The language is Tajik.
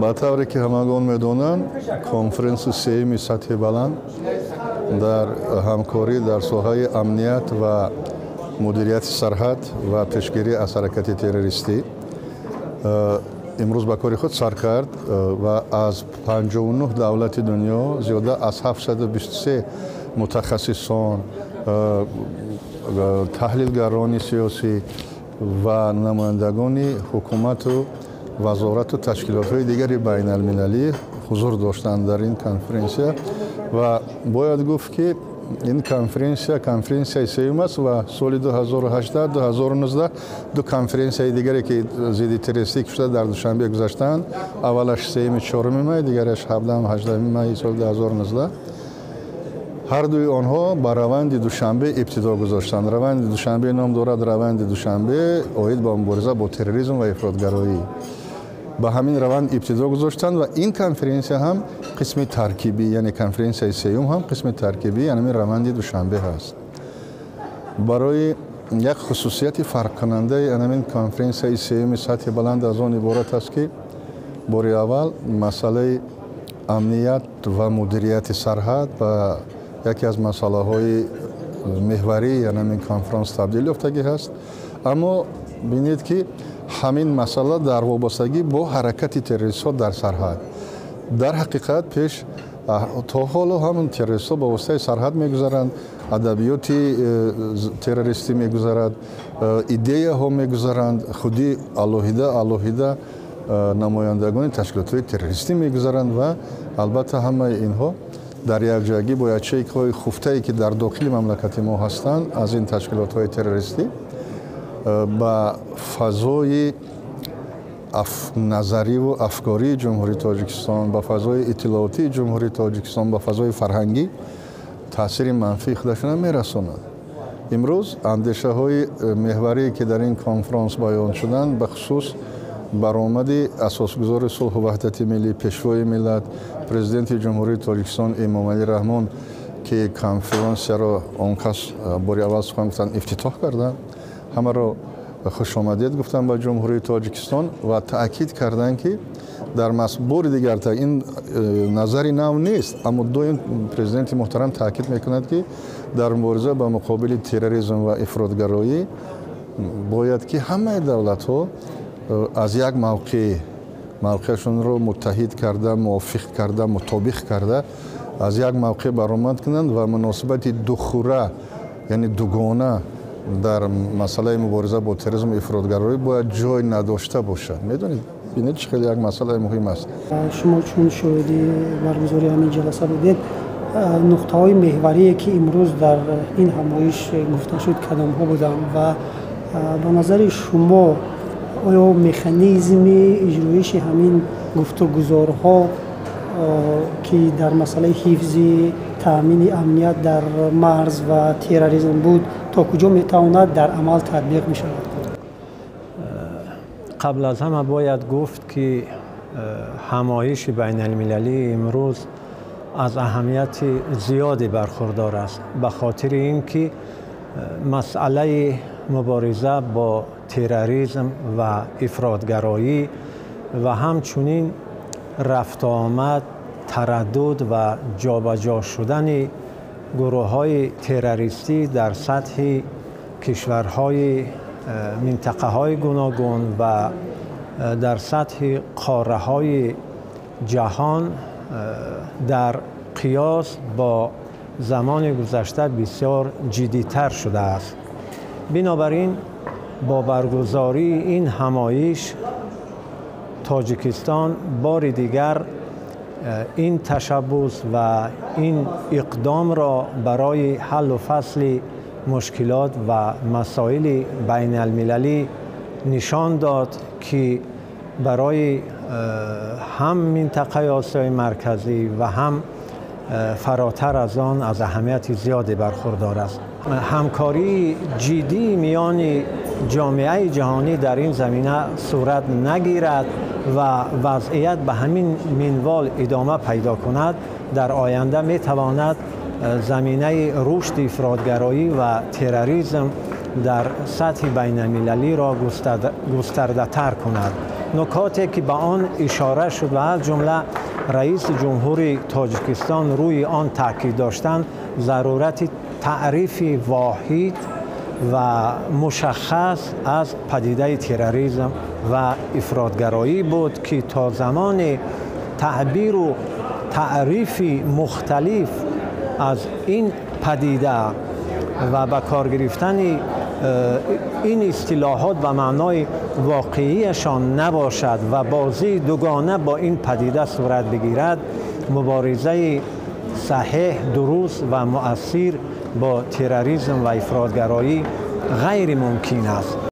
Ба тавре ки ҳамагон медонанд, конференси сеюми сатҳи баланд дар ҳамкорӣ дар соҳаи амният ва мудирияти сарҳад ва пешгирӣ аз ҳаракати террористӣ имрӯз ба кори худ сар кард ва аз 59 давлати дунё зиёда аз 723 мутахассисон, таҳлилгарони сиёсӣ ва намояндагони ҳукумату вазорату ташкилотҳои дигари байналмилалӣ ҳузур доштанд дар ин конференсия. Ва бояд гуфт, ки ин конференсия конференсияи сеюм аст ва соли 2018, 2019 ду конференсияи дигаре, ки зидди террористӣ шуда дар Душанбе гузаштаанд, аввалаш 3-ми, 4-уми май, дигараш 17, 18-ми майи соли 2019, ҳардуи онҳо ба раванди Душанбе ибтидо гузоштанд. Раванди Душанбе ном дорад, раванди Душанбе оид ба мубориза бо терроризм ва ифротгароӣ. Ба ҳамин раванд ибтидо гузоштанд ва ин конференсия ҳам қисми таркибӣ, яъне конференсияи сеюм ҳам қисми таркибии ҳамин раванди Душанбе ҳаст. Барои як хусусияти фарқкунандаи ҳамин конференсияи сеюми сатҳи баланд аз он иборат аст, ки бори аввал масъалаи амният ва мудирияти сарҳад ба яке аз масъалаҳои меҳварии ҳамин конфронс табдил ёфтагӣ ҳаст. Аммо бинед, ки ҳамин масъала дар вобастагӣ бо ҳаракати террористҳо дар сарҳад. Дар ҳақиқат, пеш то ҳоло ҳамон террористҳо ба воситаи сарҳад мегузаранд, адабиёти террористӣ мегузарад, идеяҳо мегузаранд, худи алоҳида алоҳида намояндагони ташкилотҳои террористӣ мегузаранд ва албатта ҳамаи инҳо дар якҷоягӣ бо ячейкаҳои хуфтае, ки дар дохили мамлакати мо ҳастанд, аз ин ташкилотҳои террористӣ ба фазои назариву афкории Ҷумҳурии Тоҷикистон, ба фазои иттилоотии Ҷумҳурии Тоҷикистон, ба фазои фарҳангӣ таъсири манфии худашона мерасонад. Имрӯз андешаҳои меҳварие, ки дар ин конфронс баён шуданд, бахусус баромади асосгузори сулҳу ваҳдати миллӣ, Пешвои миллат, Президенти Ҷумҳурии Тоҷикистон Эмомалӣ Раҳмон, ки конференсияро он кас бори аввал сухан гуфтанд, ифтитоҳ карданд, ҳамаро хушомадед гуфтанд ба Ҷумҳурии Тоҷикистон ва таъкид карданд, ки дар бори дигар ин назари нав нест, аммо доим президенти муҳтарам таъкид мекунад, ки дар мубориза ба муқобили терроризм ва ифротгароӣ бояд ки ҳамаи давлатҳо аз як мавқеъ мавқеашонро муттаҳид карда, мувофиқ карда, мутобиқ карда, аз як мавқеъ баромад кунанд ва муносибати духура, яъне дугона дар масъалаи мубориза бо терроризм ва ифротгароӣ бояд ҷой надошта бошад. Медонед, бинед, чӣ хеле як масъалаи муҳим аст. Шумо чун шоҳиди баргузории ҳамин ҷаласа будед, нуқтаҳои меҳварие, ки имрӯз дар ин ҳамоиш гуфта шуд, кадомҳо буданд ва ба назари шумо оё механизми иҷроиши ҳамин гуфтугузорҳо, ки дар масъалаи ҳифзи таъмини амният дар марз ва терроризм буд, то куҷо метавонад дар амал татбиқ бишавад? Қабл аз ҳама бояд гуфт, ки ҳамоиши байналмилалии имрӯз аз аҳамияти зиёде бархурдор аст, ба хотири ин ки масъалаи мубориза бо терроризм ва ифротгароӣ ва ҳамчунин рафтуомад, тараддуд ва ҷобаҷо шудани гурӯҳҳои террористӣ дар сатҳи кишварҳои минтақаҳои гуногун ва дар сатҳи қорраҳои ҷаҳон дар қиёс бо замони гузашта бисёр ҷиддитар шудааст. Бинобар ин бо баргузории ин ҳамоиш Тоҷикистон бори дигар ин ташаббус ва ин иқдомро барои ҳаллу фасли мушкилот ва масоили байналмилалӣ нишон дод, ки барои ҳам минтақаи Осиёи Марказӣ ва ҳам фаротар аз он аз аҳамияти зиёде бархурдор аст. Ҳамкории ҷиддии миёни ҷомеаи ҷаҳонӣ дар ин замина сурат нагирад ва вазъият ба ҳамин минвол идома пайдо кунад, дар оянда метавонад заминаи рушди ифротгароӣ ва терроризм дар сатҳи байналмилалиро густардатар кунад. Нукоте ки ба он ишора шуд ва аз ҷумла раиси ҷумҳури Тоҷикистон рӯи он таъкид доштанд, зарурати таърифи воҳид ва мушаххас аз падидаи терроризм ва ифротгароӣ буд, ки то замони таъбиру таърифи мухталиф аз ин падида ва ба кор гирифтани ин истилоҳот ба маънои воқеияшон набошад ва бозии дугона бо ин падида сурат бигирад, муборизаи саҳеҳ, дуруст ва муассир бо терроризм ва ифротгароӣ ғайримумкин аст.